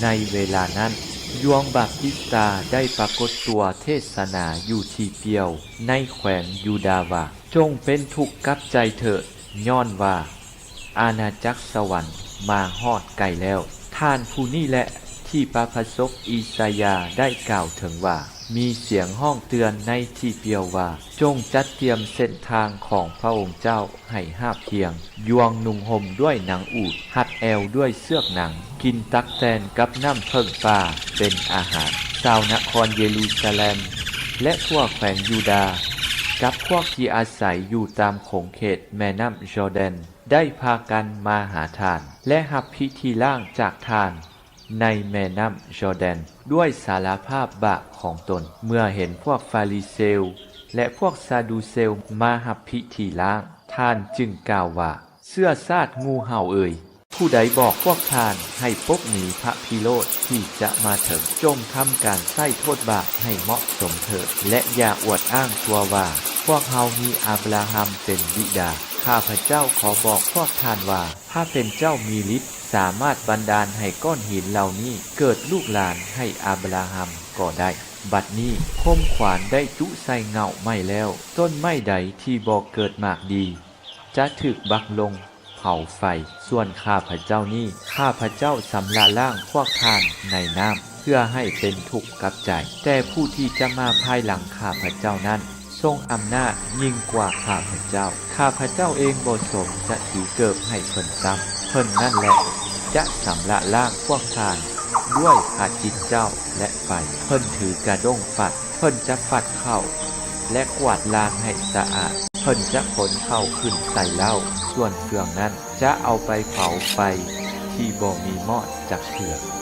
ໃນເວລານັ້ນ, ຢວງບາບຕິສຕາໄດ້ປາກົດຕົວເທດສະໜາຢູ່ທີ່ປ່ຽວໃນແຂວງຢູດາວ່າ, ຈົ່ງເປັນທຸກກັບໃຈເຖີ້, ຍ້ອນວ່າອານາຈັກສະຫວັນມາຮອດໃກ້ແລ້ວ. ທ່ານຜູ້ນີ້ແຫຼະທີ່ພະພະສົບອີສາຍາໄດ້ກ່າວເຖິງວ່າ, ມີສຽງຮ້ອງເຕືອນໃນທີ່ປ່ຽວວ່າ, ຈົ່ງຈັດຕຽມເສັ້ນທາງຂອງພະອົງເຈົ້າໃຫ້ຮາບຮຽງ. ຢວງນຸ່ງຫົ່ມດ້ວຍໜັງອູດ, ຮັດແອວດ້ວຍເຊືອກໜັງ, ກິນຕັກແຕນກັບນ້ຳເຜິ້ງປ່າເປັນອາຫານ. ຊາວນະຄອນເຢຣູຊາແລັມ ແລະ ທົ່ວແຂວງຢູດາ, ກັບພວກທີ່ອາໄສຢູ່ຕາມຂົງເຂດແມ່ນ້ຳຈໍແດນ ໄດ້ພາກັນມາຫາທ່ານ ແລະ ຮັບພິທີລ້າງຈາກທ່ານໃນແມ່ນ້ຳຈໍແດນ ດ້ວຍສາລະພາບບາບຂອງຕົນ. ເມື່ອເຫັນພວກຟາຣິເຊວ ແລະ ພວກຊາດູເຊວມາຮັບພິທີລ້າງ, ທ່ານຈຶ່ງກ່າວວ່າ, ເຊື້ອຊາດງູເຫົ່າເອີຍ, ຜູ້ໃດບອກພວກທ່ານໃຫ້ປົບໜີພະພິໂຣດທີ່ຈະມາເຖິງ? ຈົ່ງທຳການໃຊ້ໂທດບາບໃຫ້ເໝາະສົມເທີ້, ແລະ ຢ່າອວດອ້າງຕົວວ່າ, ພວກເຮົາມີອາບຣາຮາມເປັນບິດາ. ຂ້າພະເຈົ້າຂໍບອກພວກທ່ານວ່າ, ພະເປັນເຈົ້າມີລິດ, ສາມາດບັນດານໃຫ້ກ້ອນຫີນເຫຼົ່ານີ້ເກີດລູກຫຼານໃຫ້ອາບຣາຮາມກໍໄດ້. ບັດນີ້, ຄົມຂວານໄດ້ຈຸໃສ່ເຫງົ້າໄມ້ແລ້ວ, ຕົ້ນໄມ້ໃດທີ່ບໍ່ເກີດໝາກດີ ຈະຖືກບັກລົງເຜົາໄຟ. ສ່ວນຂ້າພະເຈົ້ານີ້, ຂ້າພະເຈົ້າຊຳລະລ້າງພວກທ່ານໃນນ້ຳ ເພື່ອໃຫ້ເປັນທຸກກັບໃຈ, ແຕ່ຜູ້ທີ່ຈະມາພາຍຫຼັງຂ້າພະເຈົ້ານັ້ນ ຊົງອຳນາດຍິ່ງກວ່າຂ້າພະເຈົ້າ. ຂ້າພະເຈົ້າເອງບໍ່ສົມຈະຖືເກີບໃຫ້ເພິ່ນຊ້ຳ. ເພິ່ນນັ້ນແຫຼະຈະຊຳລະລ້າງພວກທ່ານດ້ວຍພະຈິດເຈົ້າ ແລະ ໄຟ. ເພິ່ນຖືກະດ້ງຟັດ, ເພິ່ນຈະຟັດເຂົ້າ ແລະ ກວາດລານໃຫ້ສະອາດ. ເພິ່ນຈະຂົນເຂົ້າຂຶ້ນໃສ່ເລົ້າ, ສ່ວນເຟືອງນັ້ນຈະເອົາໄປເຜົາໄຟທີ່ບໍ່ມີມອດຈັກເທື່ອ.